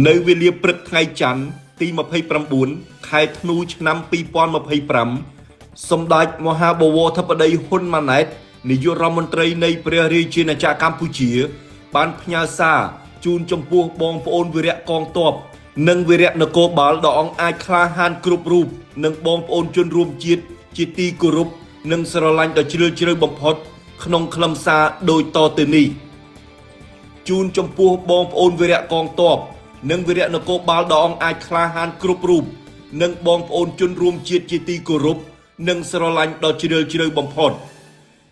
នៅវេលាព្រឹកថ្ងៃច័ន្ទទី29ខែធ្នូឆ្នាំ2025សម្ដេចមហាបវរធិបតីហ៊ុនម៉ាណែតនាយករដ្ឋមន្ត្រីនៃព្រះរាជាណាចក្រកម្ពុជា បានផ្ញើសារជូនចំពោះបងប្អូនវីរៈកងទ័ពនិងវីរៈនគរបាលដ៏អង់អាចក្លាហានគ្រប់រូបនិងបងប្អូនជនរួមជាតិជាទីគោរពនិងស្រឡាញ់ដ៏ជ្រាលជ្រៅបំផុតក្នុងខ្លឹមសារដូចតទៅនេះ ជូនចំពោះបងប្អូនវីរៈកងទ័ពនិងវីរៈនគរបាលដ៏អង់អាចក្លាហានគ្រប់រូបនិងបងប្អូនជនរួមជាតិជាទីគោរពនិងស្រឡាញ់ដ៏ជ្រាលជ្រៅបំផុត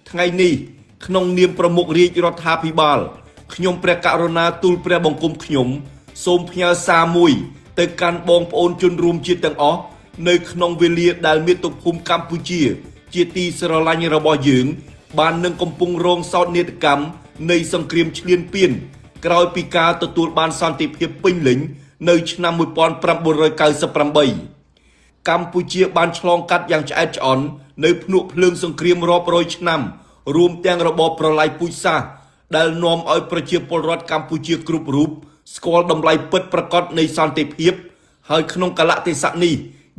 ថ្ងៃនេះក្នុងនាមប្រមុខរាជរដ្ឋាភិបាលខ្ញុំព្រះករុណាទូលព្រះបង្គំខ្ញុំសូមផ្ញើសារមួយទៅកាន់បងប្អូនជនរួមជាតិទាំងអស់នៅក្នុងវេលាដែលមាតុភូមិកម្ពុជា ជាទីស្រឡាញ់របស់យើង បាននឹងកំពុងរងសោកនាដកម្មនៃសង្គ្រាមឈ្លានពានក្រោយពីការទទួលបានសន្តិភាពពេញលេញនៅឆ្នាំ1998កម្ពុជាបានឆ្លងកាត់យ៉ាងឆ្អែតឆ្អន់នៅភ្នក់ភ្លើងសង្គ្រាមរាប់រយឆ្នាំរួមទាំងរបបប្រល័យពូជសាសន៍ដែលនាំឲ្យប្រជាពលរដ្ឋកម្ពុជាគ្រប់រូបស្គាល់តម្លៃពិតប្រាកដនៃសន្តិភាពហើយក្នុងកលៈទេសៈនេះ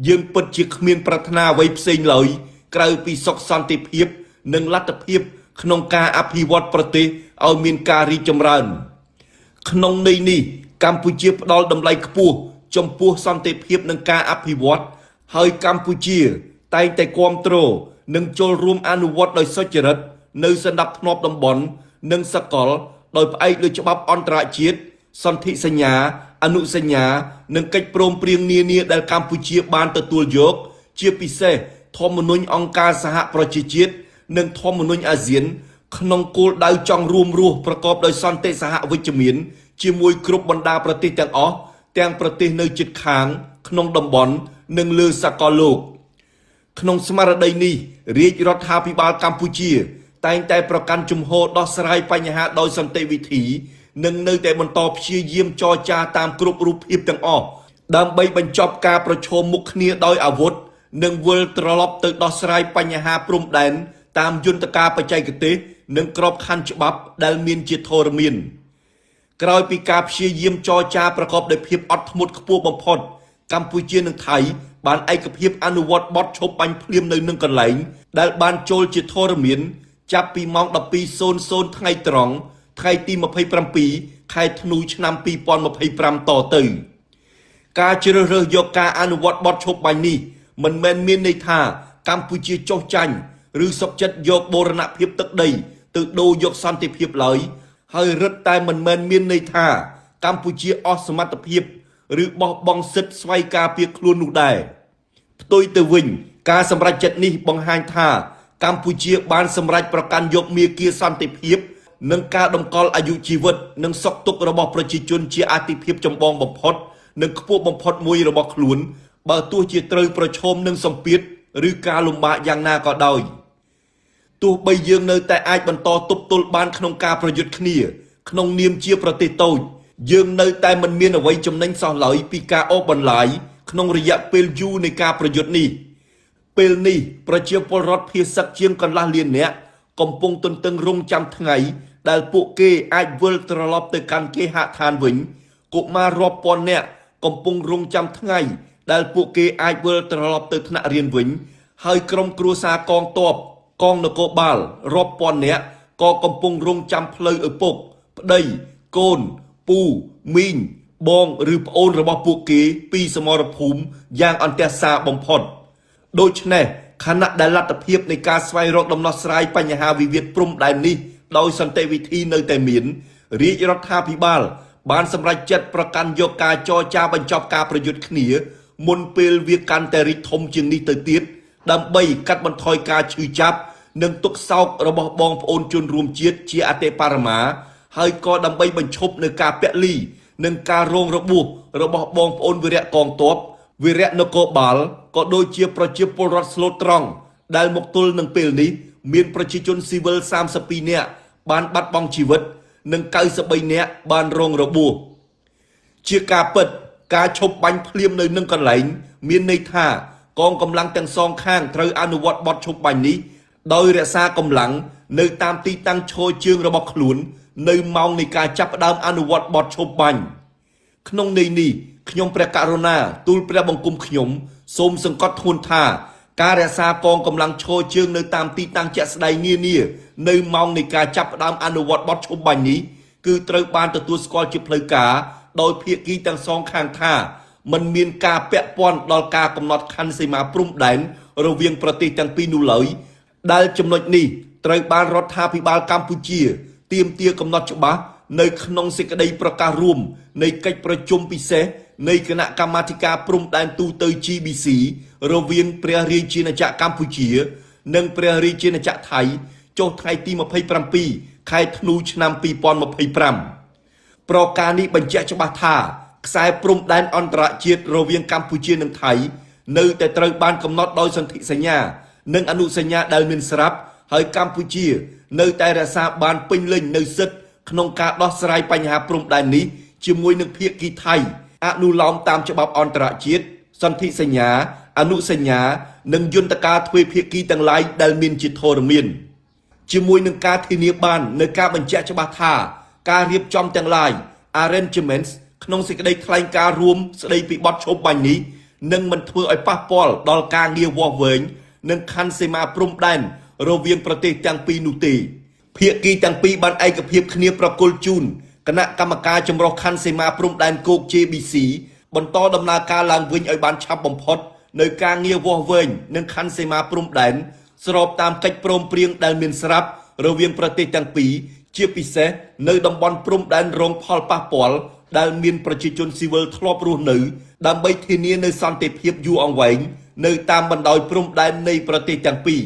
យើងពិតជាគ្មានប្រាថ្នាអ្វីផ្សេងឡើយក្រៅពីសុខសន្តិភាពនិងលទ្ធភាពក្នុងការអភិវឌ្ឍប្រទេសឲ្យមានការរីកចម្រើន ក្នុងន័យនេះកម្ពុជាផ្ដល់តម្លៃខ្ពស់ចំពោះសន្តិភាពនិងការអភិវឌ្ឍហើយកម្ពុជាតែងតែគាំទ្រនិងចូលរួមអនុវត្តដោយសុចរិតនៅសន្តិភាពតំបន់និងសកលដោយផ្អែកលើច្បាប់អន្តរជាតិសន្ធិសញ្ញាអនុសញ្ញានិងកិច្ចព្រមព្រៀងនានាដែលកម្ពុជាបានទទួលយកជាពិសេសធម្មនុញ្ញអង្គការសហប្រជាជាតិនិងធម្មនុញ្ញអាស៊ានក្នុងគោលដៅចង់រួមរស់ប្រកបដោយសន្តិសហវិជ្ជមានជាមួយគ្រប់បណ្ដាប្រទេសទាំងអស់ទាំងប្រទេសនៅជិតខាងក្នុងតំបន់និងលើសកលលោកក្នុងស្មារតីនេះរាជរដ្ឋាភិបាលកម្ពុជាតែងតែប្រកាន់ជំហរដោះស្រាយបញ្ហាដោយសន្តិវិធីនិងនៅតែបន្តព្យាយាមចរចាតាមគ្រប់រូបភាពទាំងអស់ដើម្បីបញ្ចប់ការប្រឈមមុខគ្នាដោយអាវុធនិងវិលត្រឡប់ទៅដោះស្រាយបញ្ហាព្រំដែនតាមយន្តការបច្ចេកទេសនិងក្របខ័ណ្ឌច្បាប់ដែលមានជាធរមាន ក្រោយពីការព្យាយាមចរចាប្រកបដោយភាពអត់ធ្មត់ខ្ពស់បំផុតកម្ពុជានិងថៃបានឯកភាពអនុវត្តបទឈប់បាញ់ភ្លាមនៅនឹងកន្លែងដែលបានចូលជាធរមានចាប់ពីម៉ោង12:00ថ្ងៃត្រង់ថ្ងៃទី27ខែធ្នូឆ្នាំ2025តទៅការជ្រើសរើសយកការអនុវត្តបទឈប់បាញ់នេះមិនមែនមានន័យថាកម្ពុជាចុះចាញ់ឬសុខចិត្តយកបូរណភាពទឹកដីទៅដូរយកសន្តិភាពឡើយហើយរឹតតែមិនមែនមានន័យថាកម្ពុជាអស់សមត្ថភាពឬបោះបង់សិទ្ធិស្វ័យការពារខ្លួននោះដែរផ្ទុយទៅវិញការសម្រេចចិត្តនេះបង្ហាញថាកម្ពុជាបានសម្រេចប្រកាន់យកមាគ៌ាសន្តិភាពនិងការតម្កល់អាយុជីវិតនិងសុខទុក្ខរបស់ប្រជាជនជាអាទិភាពចម្បងបំផុតនិងខ្ពស់បំផុតមួយរបស់ខ្លួនបើទោះជាត្រូវប្រឈមនឹងសម្ពាធឬការលំបាកយ៉ាងណាក៏ដោយទោះបីយើងនៅតែអាចបន្តទប់ទល់បានក្នុងការប្រយុទ្ធគ្នាក្នុងនាមជាប្រទេសតូចយើងនៅតែមិនមានអ្វីចំណេញសោះឡើយពីការអូសបន្លាយក្នុងរយៈពេលយូរនៃការប្រយុទ្ធនេះពេលនេះប្រជាពលរដ្ឋភៀសសឹកជាងកន្លះលាននាក់កំពុងទន្ទឹងរង់ចាំថ្ងៃដែលពួកគេអាចវិលត្រឡប់ទៅកាន់គេហដ្ឋានវិញកុមាររាប់ពាន់នាក់កំពុងរង់ចាំថ្ងៃដែលពួកគេអាចវិលត្រឡប់ទៅថ្នាក់រៀនវិញហើយក្រុមគ្រួសារកងទ័ពកងនគរបាលរាប់ពាន់នាក់ក៏កំពុងរង់ចាំផ្លូវឪពុកប្តីកូនពូមីងបងឬប្អូនរបស់ពួកគេពីសមរភូមិយ៉ាងអន្ទះសារបំផុតដូច្នេះខណៈដែលលទ្ធភាពនៃការស្វែងរកដំណោះស្រាយបញ្ហាវិវាទព្រំដែននេះដោយសន្តិវិធីនៅតែមានរាជរដ្ឋាភិបាលបានសម្រេចចិត្តប្រកាន់យកការចរចាបញ្ចប់ការប្រយុទ្ធគ្នាមុនពេលវាកាន់តែរីកធំជាងនេះទៅទៀតដើម្បីកាត់បន្ថយការឈឺចាប់និងទុក្ខសោករបស់បងប្អូនជនរួមជាតិជាអតិបរមាហើយក៏ដើម្បីបញ្ឈប់នៅការពលីនិងការរងរបួសរបស់បងប្អូនវីរៈកងទ័ពវីរៈនគរបាលក៏ដូចជាប្រជាពលរដ្ឋស្លូតត្រង់ដែលមកទល់នឹងពេលនេះមានប្រជាជនស៊ីវិល32នាក់បានបាត់បង់ជីវិតនិង93នាក់បានរងរបួសជាការពិតការឈប់បាញ់ភ្លាមនៅនឹងកន្លែងមានន័យថាកងកម្លាំងទាំងសងខាងត្រូវអនុវត្តបទឈប់បាញ់នេះដោយរក្សាកម្លាំងនៅតាមទីតាំងឈរជើងរបស់ខ្លួននៅម៉ោងនៃការចាប់ផ្ដើមអនុវត្តបទឈប់បាញ់ ក្នុងន័យនេះខ្ញុំព្រះករុណាទូលព្រះបង្គំខ្ញុំសូមសង្កត់ធ្ងន់ថាការរក្សាកងកម្លាំងឈរជើងនៅតាមទីតាំងជាក់ស្ដែងនានានៅម៉ោងនៃការចាប់ផ្ដើមអនុវត្តបទឈប់បាញ់នេះគឺត្រូវបានទទួលស្គាល់ជាផ្លូវការដោយភាគីទាំងសងខាងថាมันមានការពាក់ព័ន្ធដល់ការកំណត់ខណ្ឌសីមាព្រំដែនរវាងប្រទេសទាំងពីរនោះឡើយដែលចំណុចនេះត្រូវបានរដ្ឋាភិបាលកម្ពុជាទាមទារកំណត់ច្បាស់នៅក្នុងសេចក្តីប្រកាសរួមនៃកិច្ចប្រជុំពិសេសនៃគណៈកម្មាធិការព្រំដែនទូទៅ GBC រវាងព្រះរាជាណាចក្រកម្ពុជា និងព្រះរាជាណាចក្រថៃចុះថ្ងៃទី27ខែធ្នូឆ្នាំ2025ប្រការនេះបញ្ជាក់ច្បាស់ថាខ្សែព្រំដែនអន្តរជាតិរវាងកម្ពុជានិងថៃនៅតែត្រូវបានកំណត់ដោយសន្ធិសញ្ញានិងអនុសញ្ញាដែលមានស្រាប់ហើយកម្ពុជានៅតែរក្សាបានពេញលេញនូវសិទ្ធិក្នុងការដោះស្រាយបញ្ហាព្រំដែននេះជាមួយនឹងភាគីថៃអនុលោមតាមច្បាប់អន្តរជាតិសន្ធិសញ្ញាអនុសញ្ញានិងយន្តការទ្វេភាគីទាំងឡាយដែលមានជាធរមាន ជាមួយនឹងការធានាបាននៅការបញ្ជាក់ច្បាស់ថាការរៀបចំទាំងឡាយ arrangements ក្នុងសេចក្តីថ្លែងការណ៍រួមស្តីពីបទឈប់បាញ់នេះនឹងមិនធ្វើឲ្យប៉ះពាល់ដល់ការងារវាស់វែងនិងខណ្ឌសីមាព្រំដែនរវាងប្រទេសទាំងពីរនោះទេភាគីទាំងពីរបានឯកភាពគ្នាប្រគល់ជូនគណៈកម្មការចម្រុះខណ្ឌសីមាព្រំដែនគោក JBC បន្តដំណើរការឡើងវិញឲ្យបានឆាប់បំផុតនៅការងារវាស់វែងនិងខណ្ឌសីមាព្រំដែនស្របតាមកិច្ចព្រមព្រៀងដែលមានស្រាប់រវាងប្រទេសទាំងពីរជាពិសេសនៅតំបន់ព្រំដែនរងផលប៉ះពាល់ដែលមានប្រជាជនស៊ីវិលធ្លាប់រស់នៅដើម្បីធានានូវសន្តិភាពយូរអង្វែងនៅតាមបណ្ដោយព្រំដែននៃប្រទេសទាំងពីរ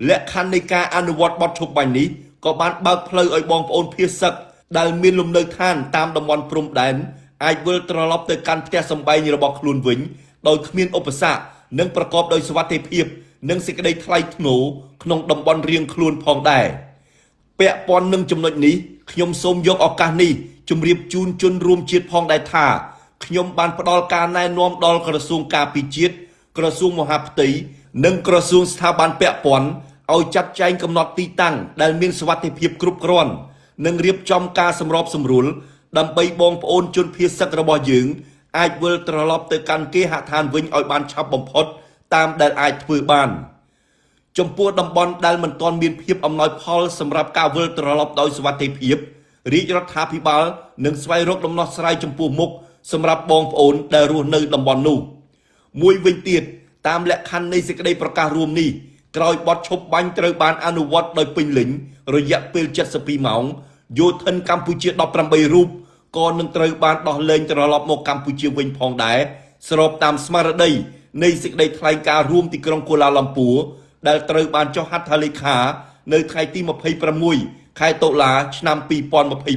លក្ខខណ្ឌនៃការអនុវត្តបទឈប់បាញ់នេះក៏បានបើកផ្លូវឲ្យបងប្អូនភៀសសឹកដែលមានលំនៅឋានតាមតំបន់ព្រំដែនអាចវិលត្រឡប់ទៅកាន់ផ្ទះសម្បែងរបស់ខ្លួនវិញដោយគ្មានឧបសគ្គនិងប្រកបដោយសុវត្ថិភាពនិងសេចក្តីថ្លៃថ្នូរក្នុងតំបន់រៀងខ្លួនផងដែរពាក់ព័ន្ធនឹងចំណុចនេះខ្ញុំសូមយកឱកាសនេះជម្រាបជូនជនរួមជាតិផងដែរថាខ្ញុំបានផ្ដល់ការណែនាំដល់ក្រសួងការពារជាតិក្រសួងមហាផ្ទៃនិងក្រសួងស្ថាប័នពាក់ព័ន្ធឲ្យចាត់ចែងកំណត់ទីតាំងដែលមានសុវត្ថិភាពគ្រប់គ្រាន់និងរៀបចំការសម្របសម្រួលដើម្បីបងប្អូនជនភៀសសឹករបស់យើងអាចវិលត្រឡប់ទៅកាន់គេហដ្ឋានវិញឲ្យបានឆាប់បំផុតតាមដែលអាចធ្វើបាន ចំពោះតំបន់ដែលមិនទាន់មានភាពអំណោយផលសម្រាប់ការវិលត្រឡប់ដោយសុវត្ថិភាពរាជរដ្ឋាភិបាលនឹងស្វែងរកដំណោះស្រាយចំពោះមុខសម្រាប់បងប្អូនដែលរស់នៅតំបន់នោះមួយវិញទៀតតាមលក្ខខណ្ឌនៃសេចក្តីប្រកាសរួមនេះក្រោយបទឈប់បាញ់ត្រូវបានអនុវត្តដោយពេញលេញរយៈពេល72ម៉ោងយោធិនកម្ពុជា18រូបក៏នឹងត្រូវបានដោះលែងត្រឡប់មកកម្ពុជាវិញផងដែរស្របតាមស្មារតីនៃសេចក្តីថ្លែងការណ៍រួមទីក្រុងកូឡាឡាំពួរដែលត្រូវបានចុះហត្ថលេខានៅថ្ងៃទី26ខែតុលាឆ្នាំ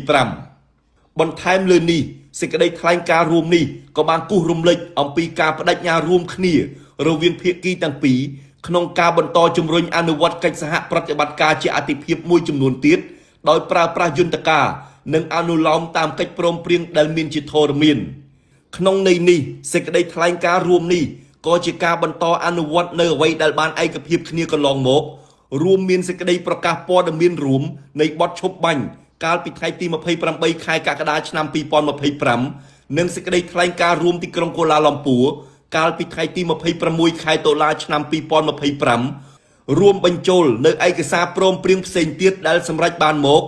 2025បន្ថែមលើនេះសេចក្តីថ្លែងការណ៍រួមនេះក៏បានគូសរំលេចអំពីការបដិញ្ញារួមគ្នារវាងភាគីទាំងពីរក្នុងការបន្តជំរុញអនុវត្តកិច្ចសហប្រតិបត្តិការជាអាទិភាពមួយចំនួនទៀតដោយប្រើប្រាស់យន្តការនិងអនុលោមតាមកិច្ចព្រមព្រៀងដែលមានជាធរមានក្នុងន័យនេះសេចក្តីថ្លែងការណ៍រួមនេះក៏ជាការបន្តអនុវត្តនៅអ្វីដែលបានឯកភាពគ្នាកន្លងមករួមមានសេចក្តីប្រកាសព័ត៌មានរួមនៃបទឈប់បាញ់កាលពីថ្ងៃទី28ខែកក្កដាឆ្នាំ2025និងសេចក្តីថ្លែងការណ៍រួមទីក្រុងកូឡាឡាំពួរកាលពីថ្ងៃទី26ខែតុលាឆ្នាំ2025រួមបញ្ចូលនៅឯកសារព្រមព្រៀងផ្សេងទៀតដែលសម្រេចបានមក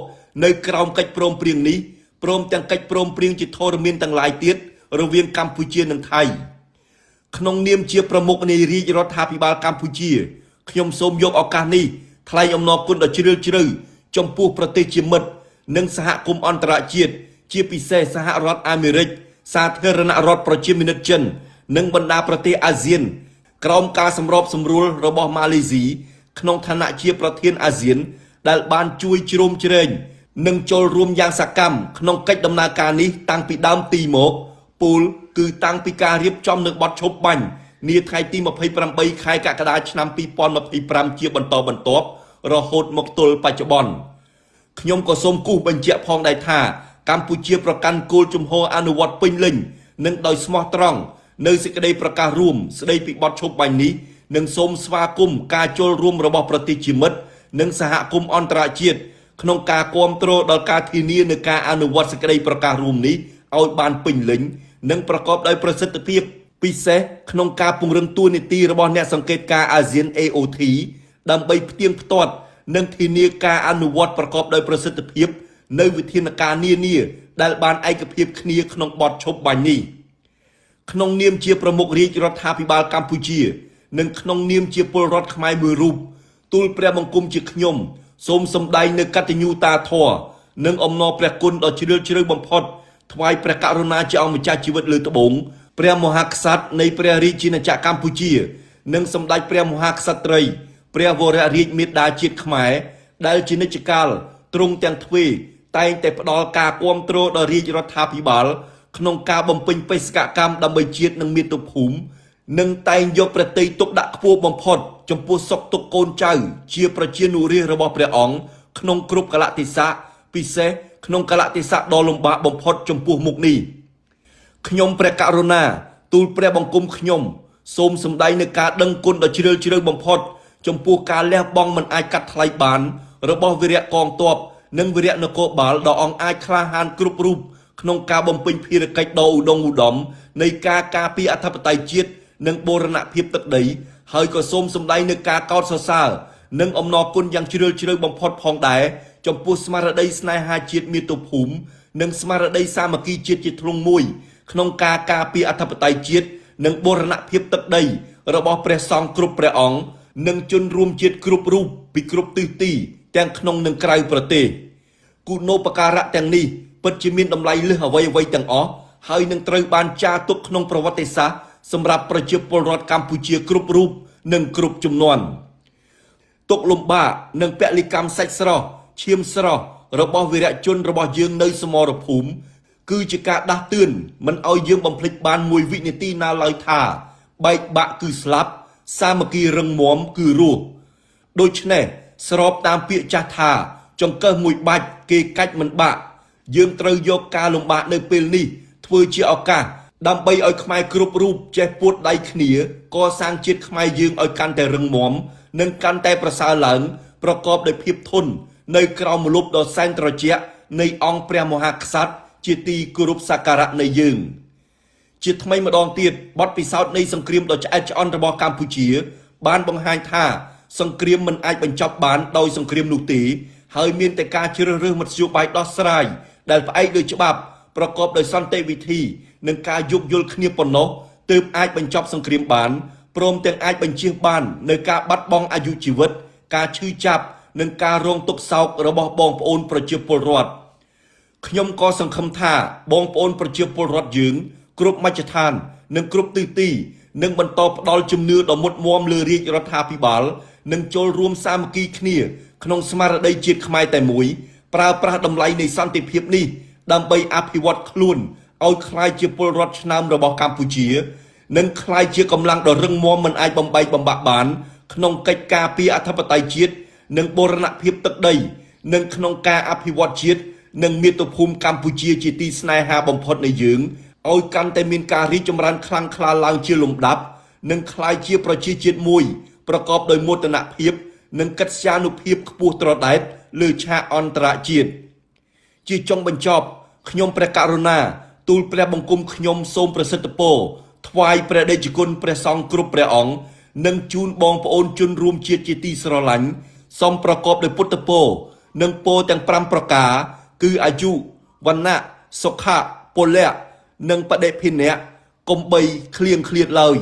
នៅក្រោមកិច្ចព្រមព្រៀងនេះព្រមទាំងកិច្ចព្រមព្រៀងជាធរមានទាំងឡាយទៀតរវាងកម្ពុជានិងថៃក្នុងនាមជាប្រមុខនៃរាជរដ្ឋាភិបាលកម្ពុជាខ្ញុំសូមយកឱកាសនេះថ្លែងអំណរគុណដ៏ជ្រាលជ្រៅចំពោះប្រទេសជាមិត្តនិងសហគមន៍អន្តរជាតិជាពិសេសសហរដ្ឋអាមេរិកសាធារណរដ្ឋប្រជាមានិតចិននិងបណ្ដាប្រទេសអាស៊ានក្រោមការសម្របសម្រួលរបស់ម៉ាឡេស៊ីក្នុងឋានៈជាប្រធានអាស៊ានដែលបានជួយជ្រោមជ្រែងនិងចូលរួមយ៉ាងសកម្មក្នុងកិច្ចដំណើរការនេះតាំងពីដើមទីមកពូលគឺតាំងពីការរៀបចំនៅបទឈប់បាញ់នាថ្ងៃទី28ខែកក្កដាឆ្នាំ2025ជាបន្តបន្ទាប់រហូតមកទល់បច្ចុប្បន្នខ្ញុំក៏សូមគូសបញ្ជាក់ផងដែរថាកម្ពុជាប្រកាន់គោលជំហរអនុវត្តពេញលេញនិងដោយស្មោះត្រង់នៅសេចក្តីប្រកាសរួមស្តីពីបទឈប់បាញ់នេះនិងសូមស្វាគមន៍ការចូលរួមរបស់ប្រទេសជាមិត្តនិងសហគមន៍អន្តរជាតិក្នុងការគាំទ្រដល់ការធានានូវការអនុវត្តសេចក្តីប្រកាសរួមនេះ ឲ្យបានពេញលេញនិងប្រកបដោយប្រសិទ្ធភាពពិសេសក្នុងការពង្រឹងតួនាទីរបស់អ្នកសង្កេតការណ៍អាស៊ាន AOT ដើម្បីផ្ទៀងផ្ទាត់និងធានាការអនុវត្តប្រកបដោយប្រសិទ្ធភាពនៅវិធានការនានាដែលបានឯកភាពគ្នាក្នុងបទឈប់បាញ់នេះក្នុងនាមជាប្រមុខរាជរដ្ឋាភិបាលកម្ពុជា និងក្នុងនាមជាពលរដ្ឋខ្មែរមួយរូបទូលព្រះបង្គំជាខ្ញុំសូមសម្ដែងនូវកតញ្ញូតាធម៌និងអំណរព្រះគុណដ៏ជ្រាលជ្រៅបំផុតថ្វាយព្រះករុណាជាអង្គម្ចាស់ជីវិតលើត្បូងព្រះមហាក្សត្រនៃព្រះរាជាណាចក្រកម្ពុជា និងសម្ដេចព្រះមហាក្សត្រីព្រះវររាជមាតាជាតិខ្មែរដែលជានិច្ចកាលទ្រង់ទាំងទ្វេតែងតែផ្ដល់ការគាំទ្រដល់រាជរដ្ឋាភិបាលក្នុងការបំពេញបេសកកម្មដើម្បីជាតិនិងមាតុភូមិនិងតែងយកព្រះទ័យទុកដាក់ខ្ពស់បំផុតចំពោះសុខទុក្ខកូនចៅជាប្រជានុរាស្ត្ររបស់ព្រះអង្គក្នុងគ្រប់កាលៈទេសៈពិសេសក្នុងកាលៈទេសៈដ៏លំបាកបំផុតចំពោះមុខនេះខ្ញុំព្រះករុណាទូលព្រះបង្គំខ្ញុំសូមសម្ដែងនូវការដឹងគុណដ៏ជ្រាលជ្រៅបំផុតចំពោះការលះបង់មិនអាចកាត់ថ្លៃបានរបស់វីរៈកងទ័ពនិងវីរៈនគរបាលដ៏អង់អាចក្លាហានគ្រប់រូបក្នុងការបំពេញភារកិច្ចដ៏ឧត្តុង្គឧត្តមនៃការការពារអធិបតេយ្យជាតិនិងបូរណភាពទឹកដីហើយក៏សូមសម្ដែងនូវការកោតសរសើរនិងអំណរគុណយ៉ាងជ្រាលជ្រៅបំផុតផងដែរចំពោះស្មារតីស្នេហាជាតិមាតុភូមិនិងស្មារតីសាមគ្គីជាតិជាធ្លុងមួយក្នុងការការពារអធិបតេយ្យជាតិនិងបូរណភាពទឹកដីរបស់ព្រះសង្ឃគ្រប់ព្រះអង្គនិងជនរួមជាតិគ្រប់រូបពីគ្រប់ទិសទីទាំងក្នុងនិងក្រៅប្រទេសគុណូបការៈទាំងនេះពិតជាមានតម្លៃលើសអ្វីៗទាំងអស់ហើយនឹងត្រូវបានចារទុកក្នុងប្រវត្តិសាស្ត្រសម្រាប់ប្រជាពលរដ្ឋកម្ពុជាគ្រប់រូបនិងគ្រប់ជំនាន់ទុក្ខលំបាកនិងពលិកម្មសាច់ស្រស់ឈាមស្រស់របស់វីរជនរបស់យើងនៅសមរភូមិគឺជាការដាស់តឿនមិនឲ្យយើងបំភ្លេចបានមួយវិនាទីណាឡើយថាបែកបាក់គឺស្លាប់សាមគ្គីរឹងមាំគឺរស់ដូច្នេះស្របតាមពាក្យចាស់ថាចង្កឹះមួយបាច់គេកាច់មិនបាក់យើងត្រូវយកការលំបាកនៅពេលនេះធ្វើជាឱកាសដើម្បីឲ្យខ្មែរគ្រប់រូបចេះពួតដៃគ្នាកសាងជាតិខ្មែរយើងឲ្យកាន់តែរឹងមាំនិងកាន់តែប្រសើរឡើងប្រកបដោយភាពធន់នៅក្រោមម្លប់ដ៏សែនត្រជាក់នៃអង្គព្រះមហាក្សត្រជាទីគោរពសក្ការៈនៃយើងជាថ្មីម្ដងទៀតបទពិសោធន៍នៃសង្គ្រាមដ៏ឆ្អែតឆ្អន់របស់កម្ពុជាបានបង្ហាញថាសង្គ្រាមមិនអាចបញ្ចប់បានដោយសង្គ្រាមនោះទេហើយមានតែការជ្រើសរើសមធ្យោបាយដោះស្រាយដែលផ្អែកលើច្បាប់ប្រកបដោយសន្តិវិធីនិងការយោគយល់គ្នាប៉ុណ្ណោះទើបអាចបញ្ចប់សង្គ្រាមបានព្រមទាំងអាចបញ្ជៀសបាននូវការបាត់បង់អាយុជីវិតការឈឺចាប់និងការរងទុក្ខសោករបស់បងប្អូនប្រជាពលរដ្ឋខ្ញុំក៏សង្ឃឹមថាបងប្អូនប្រជាពលរដ្ឋយើងគ្រប់មជ្ឈដ្ឋាននិងគ្រប់ទិសទីនឹងបន្តផ្ដល់ជំនឿដ៏មុតមាំលើរាជរដ្ឋាភិបាលនិងចូលរួមសាមគ្គីគ្នាក្នុងស្មារតីជាតិខ្មែរតែមួយប្រើប្រាស់តម្លៃនៃសន្តិភាពនេះដើម្បីអភិវឌ្ឍខ្លួនឲ្យក្លាយជាពលរដ្ឋឆ្នើមរបស់កម្ពុជានិងក្លាយជាកម្លាំងដ៏រឹងមាំមិនអាចបំបែកបំបាក់បានក្នុងកិច្ចការពារអធិបតេយ្យជាតិនិងបូរណភាពទឹកដីនិងក្នុងការអភិវឌ្ឍជាតិនិងមាតុភូមិកម្ពុជាជាទីស្នេហាបំផុតនៃយើងឲ្យកាន់តែមានការរីកចម្រើនខ្លាំងក្លាឡើងជាលំដាប់និងក្លាយជាប្រជាជាតិមួយប្រកបដោយមោទនភាពនិងកិត្យានុភាពខ្ពស់ត្រដែតលើឆាកអន្តរជាតិជាចុងបញ្ចប់ខ្ញុំព្រះករុណាទូលព្រះបង្គំខ្ញុំសូមប្រសិទ្ធពរថ្វាយព្រះតេជគុណព្រះសង្ឃគ្រប់ព្រះអង្គនិងជូនបងប្អូនជនរួមជាតិជាទីស្រឡាញ់សូមប្រកបដោយពុទ្ធពរនិងពរទាំង5ប្រការគឺអាយុវណ្ណៈសុខៈពលៈនិងបដិភិនៈកុំបីឃ្លៀងឃ្លាតឡើយ